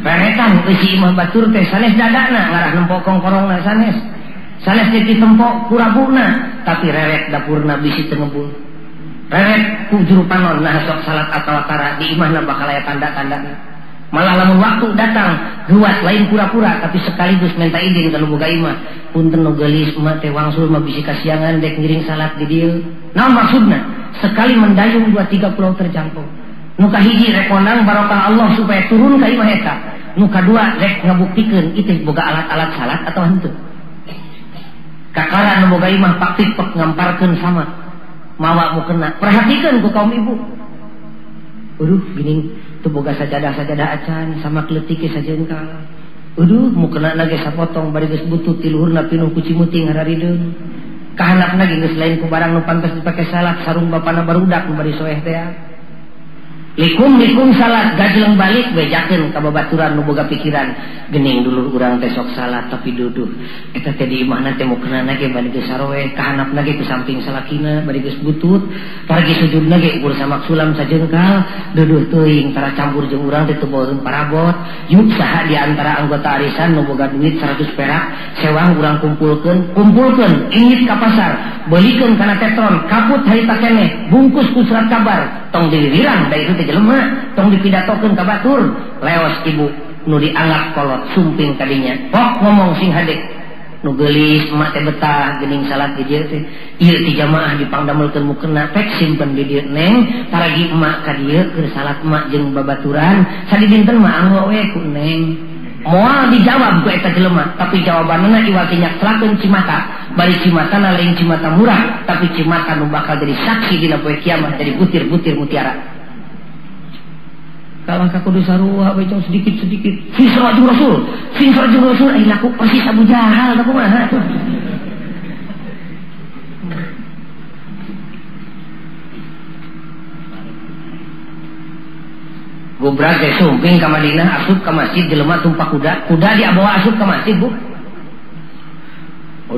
Reretan eusi imah batur teh sanes dadana ngarah nempo kongkorongna sanes. Sanes teh tempo kurabuna tapi reret dapurna bisi teu ngebul. Reret ku juru panon nah sok salat atawa tara di imahna bakal aya tanda-tandana. Malah lamun waktu datang geuat lain pura-pura tapi sekaligus minta izin ka nu boga imah. Punten nu geulis emak teh wangsul mah bisi kasiangan dek ngiring salat di dieu. Naon maksudna? Sekali mendayung 2-3 pulau terjangkau. Nu kahiji rek kondang barokah Allah supaya turun ka imah eta. Nu kadua rek ngabuktikeun ieu boga alat-alat salat atau henteu. Kakara nu boga imah paktik pek ngamparkeun sama mawa mukena. Perhatikeun ku kaum ibu. Aduh geuning teu boga sajadah-sajadah acan sama kleutik ge sajeungkal. Aduh mukena na ge sapotong bari geus butut ti luhurna pinuh ku cimuting hararideung. Kahandapna ge geus lain ku barang nu pantes dipake salat sarung bapana barudak nu bari soeh teh. Likum-likum salat gajleng balik bejakeun ka babaturan nu boga pikiran geuning dulur urang teh sok salat tapi duduh eta teh di imahna teh mukena ge bari geus saroeh kahandapna ge ku samping salakina bari geus butut pargi sujudna ge ukur samak sulam sajengkal duduh teuing tara campur jeung urang teh teu beureum parabot yuk saha di antara anggota arisan nu boga duit 100 perak sewang urang kumpulkeun kumpulkeun ingit ka pasar beulikeun kana tetron kaput harita keneh bungkus ku surat kabar tong dilirang da itu teh jelema tong dipidatokeun ka batur leos ibu nu dianggap kolot sumping kadinya pok ngomong sing hade nu geulis emak teh betah geuning salat di dieu teh ieu ti jamaah dipangdamelkeun mukena pek simpen di dieu neng paragi emak ka dieu keur salat emak jeung babaturan sadidinten mah anggo we ku neng moal dijawab ku eta jelema tapi jawabanna iwal ti nyaklakeun cimata bari cimatana lain cimata murah tapi cimata nu bakal jadi saksi dina poe kiamat jadi butir-butir mutiara. Kalau kudu sarua we sedikit-sedikit sing sarua Rasul, sing sarua Rasul ai laku persis Abu Jahal tah kumaha. Gobrak teh sumping ka Madinah asup ka masjid jelema tumpak kuda, kuda dibawa asup ka masjid bu.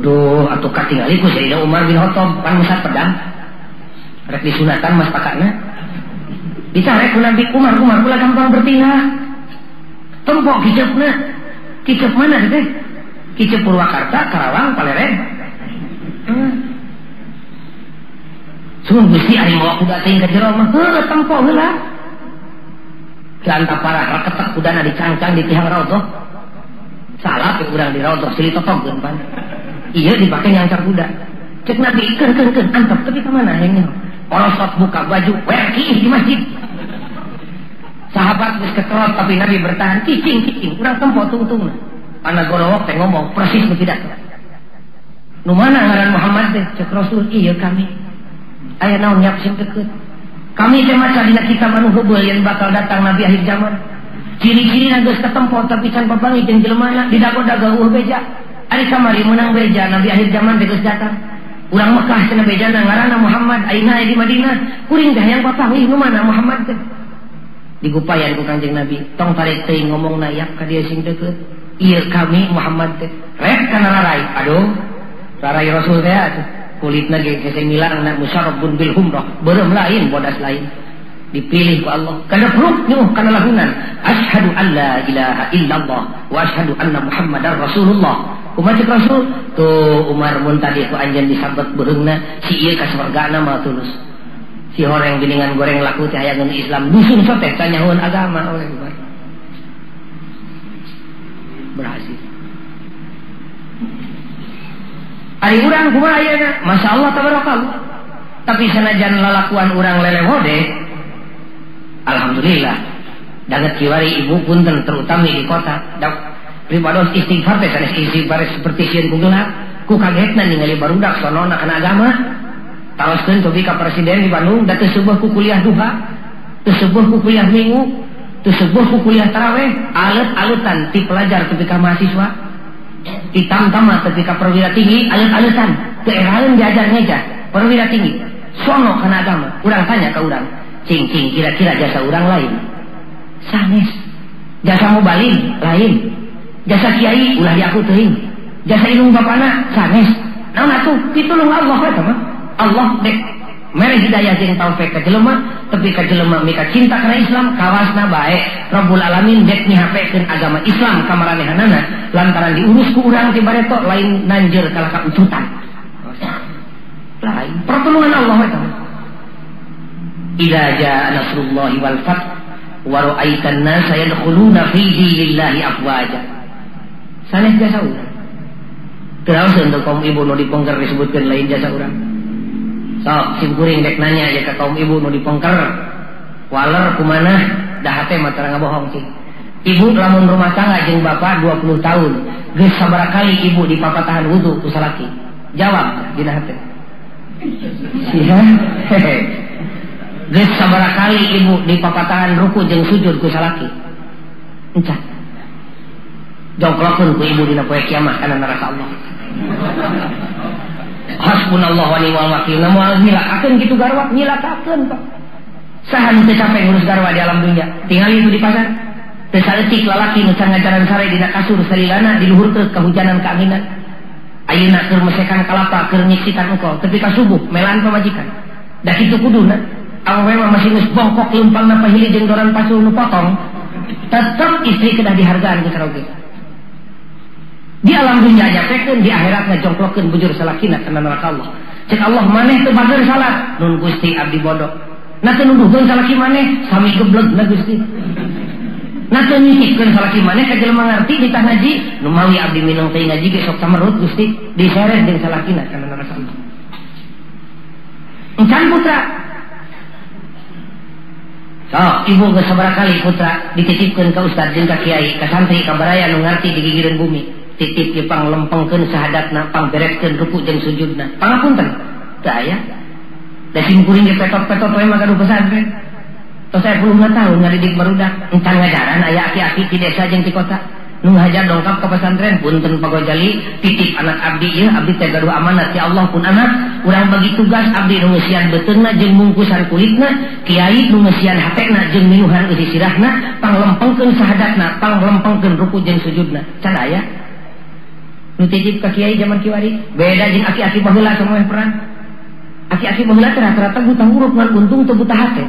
Aduh atuh katingali ku Sayyidina Umar bin Khattab pan mesat pedang. Rek disunatan mas pakana. Dicarek ku Nabi Umar, Umar pula gampang bertingkah. Tempok kicepna. Kicep mana teh? Kicep Purwakarta, Karawang, Paleren. Sungguh Gusti ari mawa kuda teh ka jero mah heuh tempok heula. Lanta parah raketek kudana dicangcang di tihang raudhah. Salah teh urang di raudhah silih totongkeun pan. Ieu dipake nyangcar kuda. Cek Nabi keun keun keun antep tapi ka mana hayangnya? Orosot buka baju werki di masjid. Sahabat geus kekerot tapi Nabi bertahan cicing-cicing urang tempo tungtungna. Pana gorowok teh ngomong persis nu pidato. Nu mana ngaran Muhammad teh? Cek Rasul ieu kami. Aya naon nyak sing deukeut. Kami teh maca dina kitab anu heubeul yen bakal datang Nabi akhir zaman. Ciri-cirina geus katempo tapi can papanggih jeung jelemana didago-dago eueuh beja. Ari kamari meunang beja Nabi akhir zaman teh geus datang. Urang Mekah cenah bejana ngaranna Muhammad ayeuna aya di Madinah. Kuring teh hayang papanggih nu mana Muhammad teh? Digupayan ku Kanjeng Nabi tong tarik teuing ngomongna yak ka dieu sing deukeut. Ieu kami Muhammad teh rek kana rarai. Aduh rarai Rasul teh atuh kulitna ge hese milangna musyarrabun bil humrah beureum lain bodas lain dipilih ku Allah kadepruk nyuh kana lagunan asyhadu an la ilaha illallah wa asyhadu anna Muhammadar Rasulullah. Kumaha cek Rasul tuh Umar mun tadi ku anjeun disabet beureungna si ieu ka sorgana mah tulus. Si horeng geningan goreng laku teh hayangeun Islam dusun soteh tanyahueun agama oleh Umar. Berhasil. Ari urang kumaha ayeuna? Masyaallah tabarakallah. Tapi sanajan lalakuan urang lelewode, alhamdulillah. Danget kiwari ibu punten terutami di kota. Pribados istighfar teh sanes istighfar seperti sieun ku gelap. Ku kagetna ningali barudak sonona kana agama. Taroskeun cobi ka presiden di Bandung da teu seubeah ku kuliah duha, teu seubeah ku kuliah minggu, teu seubeah ku kuliah taraweh, alet-aletan ti pelajar tepi ka mahasiswa, ti tamtama tepi ka perwira tinggi, alet-aletan teu eraeun diajar ngeja perwira tinggi sono kana agama. Urang tanya ka urang, cing-cing kira-kira jasa urang lain sanes, jasa mubalig lain, jasa kiai ulah diaku teuing, jasa ilmu bapana sanes. Naon atuh pitulung Allah eta mah. Allah dek Mere hidayah jeung taufik ka jelema, tepi ka jelema mika cinta kana Islam kawasna bae. Rabbul Alamin dek mihapekeun agama Islam ka maranehanana lantaran diurus ku urang ti bareto lain nanjeur kalah ka ucutan. Lain pertolongan Allah eta. Idza jaa nasrullahi wal fath wa ra'aitan nasa yadkhuluna fi dinillahi afwaja. Sanes jasa urang. Terus untuk kaum ibu nu dipengker disebutkan lain jasa urang. Sok sim kuring dek nanya ya ke kaum ibu nu dipengker. Waler kumanah dah hate mah tara ngabohong sih. Ibu lamun rumah tangga jeung bapak 20 tahun, geus sabaraha kali ibu dipapatahan wudu ku salaki? Jawab dina hate. Sia. Geus sabaraha kali ibu dipapatahan ruku jeung sujud ku salaki? Encan. Jongklokeun ku ibu dina poe kiamah kana neraka Allah. Hasbunallah wa ni'mal wakil. Na moal nyilakakeun kitu garwa, nyilakakeun Pak. Saha nu teu capek ngurus garwa di alam dunya? Tingali itu di pasar. Teu saeutik lalaki nu can ngajaran sare dina kasur salilana diluhurkeun kahujanan kaanginan. Ayeuna keur mesekan kalapa, keur nyiksikan engkol, tepi ka subuh melan pamajikan. Da kitu kuduna. Awewe mah masih geus bongkok leumpangna pahili jeung doran pacul nu potong. Tetep istri kedah dihargaan ku saroge. Di alam dunia nyapekeun, di akhirat ngajongklokeun bujur salakina kana neraka Allah. Cek Allah maneh teu bager salat, nun Gusti abdi bodoh. Na teu nuduhkeun salaki maneh sami geblegna Gusti. Na teu nyisipkeun salaki maneh ka jelema ngarti ditah ngaji, nu mawi abdi minang teh ngaji ge sok samerut Gusti, diseret jeung salakina kana neraka Allah. Encan putra. Sok ibu geus sabaraha kali putra dititipkeun ka ustad jeung ka kiai, ka santri, ka baraya nu ngarti di gigireun bumi. Titip ge panglempengkeun sahadatna, pangbereskeun ruku jeung sujudna. Pangapunten, teu aya. Da sim kuring ge petot-petot we mah gaduh pesantren. Tos saya puluhan tahun ngadidik barudak, encan ngajaran aya aki-aki di desa jeung di kota. Nu ngajar dongkap ka pesantren, punten Pak Gojali, titip anak abdi ieu, abdi teh gaduh amanat ya Allah pun anak, urang bagi tugas abdi nu ngeusian beuteungna jeung mungkusan kulitna, kiai nu ngeusian hatena jeung minuhan eusi sirahna, panglempengkeun sahadatna, panglempengkeun ruku jeung sujudna. Can aya. Nu titip ka kiai zaman kiwari, beda jeung aki-aki baheula sama perang. Aki-aki baheula teh rata-rata buta huruf ngan untung teu buta hate.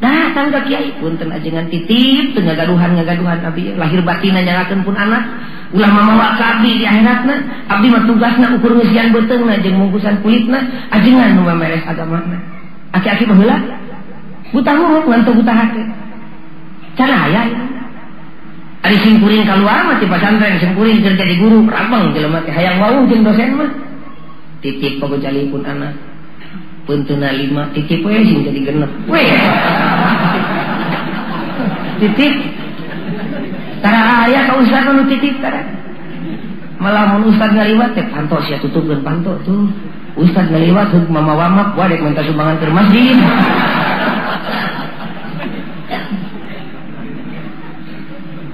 Datang ka kiai, punten ajengan titip teu ngagaduhan abdi lahir batinna nyalakeun pun anak, ulah mamawa ka abdi di akhiratna, abdi mah tugasna ukur ngeusian beuteungna jeung mungkusan kulitna, ajengan nu mameres agamana. Aki-aki baheula buta huruf ngan teu buta hate. Can aya. Ari simkuring kaluar mah ti pasantren, simkuring keur jadi guru, rabeng jelema teh hayang wawuh jeung dosen mah. Titip pagojali pun anak. Punteuna 5, titip we sing jadi genep. We. Titip. Tara aya ka ustad nu titip tara. Malah mun ustad ngaliwat teh panto sia tutupkeun panto tuh. Ustad ngaliwat heug mama wamak wa dek minta sumbangan ke masjid.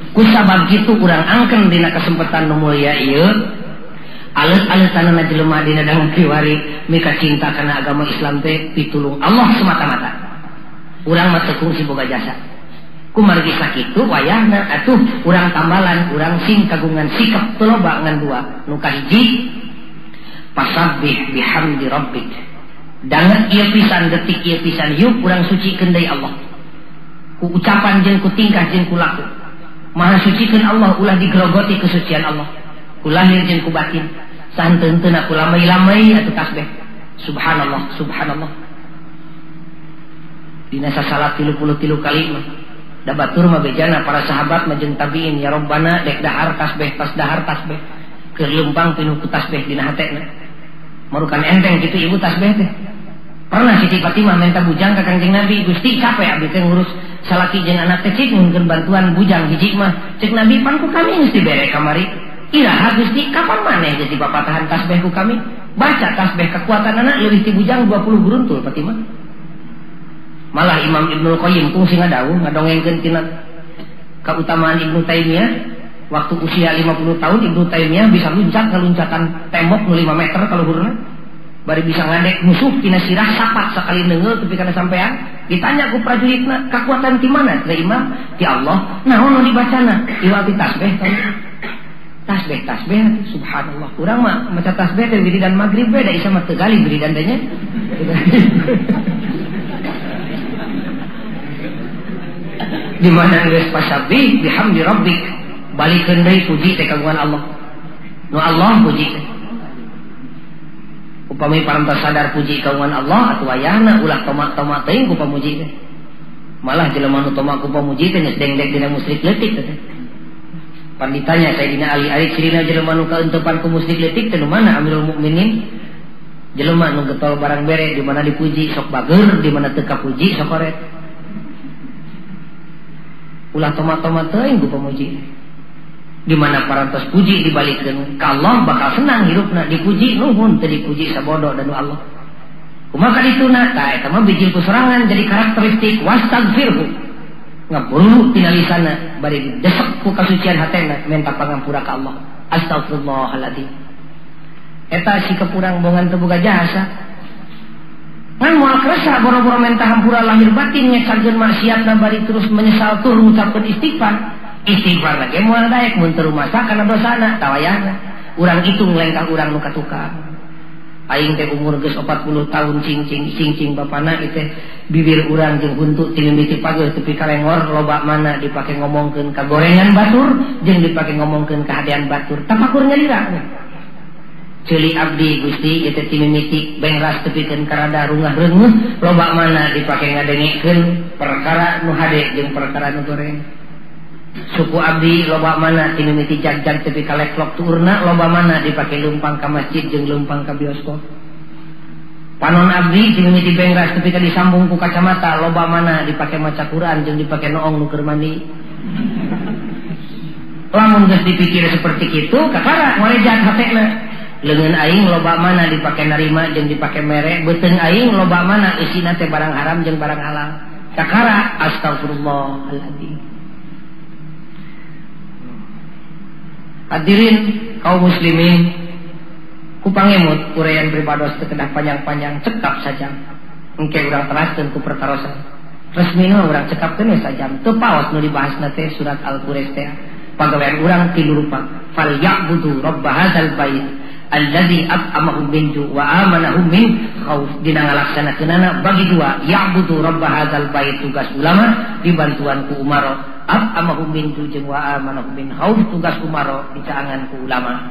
Kusabab kitu urang angken dina kesempatan nu mulia ieu aleut-aleutanana jelema dina dangu kiwari mika cinta kana agama Islam teh pitulung Allah semata-mata. Urang mah teu kungsi boga jasa. Kumargi sakitu wayahna atuh urang tambalan urang sing kagungan sikap teu loba ngan dua. Nu kahiji pasabbih bihamdi rabbik. Danget ieu pisan detik ieu pisan yuk urang sucikeun deui Allah. Ku ucapan jeung ku tingkah jeung ku laku. Maha sucikeun Allah ulah digerogoti kesucian Allah. Ku lahir jeung ku batin. Sahenteuna ku lamai-lamai atuh tasbih. Subhanallah, subhanallah. Dina sasalat 33 kali mah. Da batur mah bejana para sahabat mah jeung tabiin ya Rabbana dek dahar tasbih tas dahar tasbih. Keur leumpang pinuh ku tasbih dina hatena. Marukan enteng kitu ibu tasbih teh. Pernah Siti Fatimah minta bujang ka Kangjeng Nabi, Gusti capek abdi teh ngurus salaki jeung anak teh cik nyungkeun bantuan bujang hiji mah. Cek Nabi pan ku kami geus dibere kamari. Iraha Gusti kapan maneh geus dipapatahan tasbih ku kami? Baca tasbih kekuatan anak leuwih ti bujang 20 guruntul Fatimah. Malah Imam Ibnul Qayyim kungsi ngadawuh ngadongengkeun tina kautamaan Ibnu Taimiyah. Waktu usia 50 tahun Ibnu Taimiyah bisa luncat ngeluncatan tembok nu 5 meter kaluhurna. Bari bisa ngadek musuh tina sirah sapat sakali neungeul tepi kana sampean. Ditanya ku prajuritna, kakuatan ti mana? Teh Imam, ti Allah. Naon nu dibacana? Iwal ti tasbih. Tasbih tasbih subhanallah. Urang mah maca tasbih teh wiridan magrib we da isa mah teu gali wiridan teh nya. Di mana geus fasabih bihamdi rabbik, balikeun deui puji teh kagungan Allah. Nu Allah puji teh. Upami parantos sadar puji kagungan Allah atuh wayahna ulah tomak-tomak teuing ku pamuji teh. Malah jelema nu tomak ku pamuji teh geus dengdek dina musyrik leutik teh. Pan ditanya Sayyidina Ali, ari cirina jelema nu kaentepan ku musyrik leutik teh nu mana Amirul Mukminin? Jelema nu getol barang bere di mana dipuji sok bager, di mana teu kapuji sok koret. Ulah tomat-tomat teuing ku pamuji. Di mana parantos puji dibalikeun ka Allah bakal senang hirupna, dipuji nuhun teu dipuji sabodo dan Allah. Kumaha dituna tah eta mah bijil ku sorangan jadi karakteristik wastaghfirhu. Ngaburu tina lisana bari didesek ku kasucian hatena minta pangampura ka Allah. Astagfirullahaladzim. Eta sikap urang bongan teu boga jasa. Ngan moal kerasa boro-boro minta hampura lahir batin nyecarkeun maksiatna bari terus menyesal tur ngucapkeun istighfar. Istighfar lagi moal daek mun teu rumasa kana dosana tawayahna. Urang hitung lengkah urang nu katukang. Aing teh umur geus 40 tahun cingcing cingcing bapana ieu teh bibir urang jeung huntu ti mimiti pageuh tepi ka lengor loba mana dipake ngomongkeun ka gorengan batur jeung dipake ngomongkeun ka hadean batur tapakur nyalira. Ceuli abdi Gusti ieu teh ti mimiti bengras tepikeun ka rada rungah reungeuh loba mana dipake ngadengekeun perkara nu hade jeung perkara nu goreng. Suku abdi loba mana ti mimiti jag-jag tepi ka leklok tuurna loba mana dipake leumpang ka masjid jeung leumpang ka bioskop. Panon abdi ti mimiti bengras tepi ka disambung ku kacamata loba mana dipake maca Quran jeung dipake noong nu keur mandi. Lamun geus dipikir seperti kitu kakara ngorejat hatena. Leungeun aing loba mana dipake narima jeung dipake mere, beuteung aing loba mana eusina teh barang haram jeung barang halal. Kakara astagfirullahaladzim. Hadirin kaum muslimin, ku pangemut uraian pribados teu kedah panjang-panjang, cekap saja. Engke urang teraskeun ku pertarosan. Resmina urang cekapkeun we sajam. Teu paos nu dibahasna teh surat Al-Quraisy teh. Pagawean urang tilu rupa. Fal ya'budu rabb hadzal bait alladzi at'amahum min ju' wa amanahum min khauf. Dina ngalaksanakeunana bagi dua, ya'budu rabb hadzal bait tugas ulama dibantuan ku umaro. At'amahum min ju' jeung wa amanahum min khauf tugas umaro dicaangan ku ulama.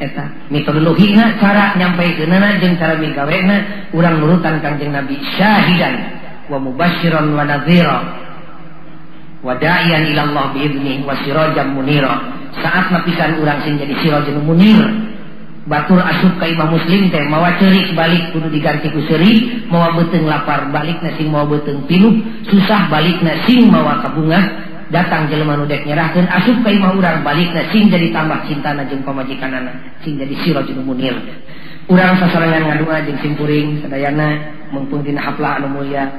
Eta metodologina cara nyampaikeunana jeung cara migawena urang nurutan Kangjeng Nabi syahidan wa mubasysyiran wa nadhira wa da'iyan ila Allah bi idnihi wa sirajan munira. Saat pisan urang sing jadi sirajan munir. Batur asup ka imah muslim teh mawa ceurik balik kudu diganti ku seuri, mawa beuteung lapar balikna sing mawa beuteung pinuh, susah balikna sing mawa kabungah, datang jelema nu dek nyerahkeun asup ka imah urang balikna sing jadi tambah cintana jeung pamajikanana, sing jadi sirajul munir. Urang sasarengan ngadua jeung simpuring sadayana mumpung dina haflah anu mulia.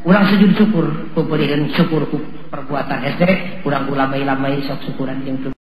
Urang sujud syukur, peupeurieun syukur ku perbuatan hese, urang ulamai-lamai sok syukuran jeung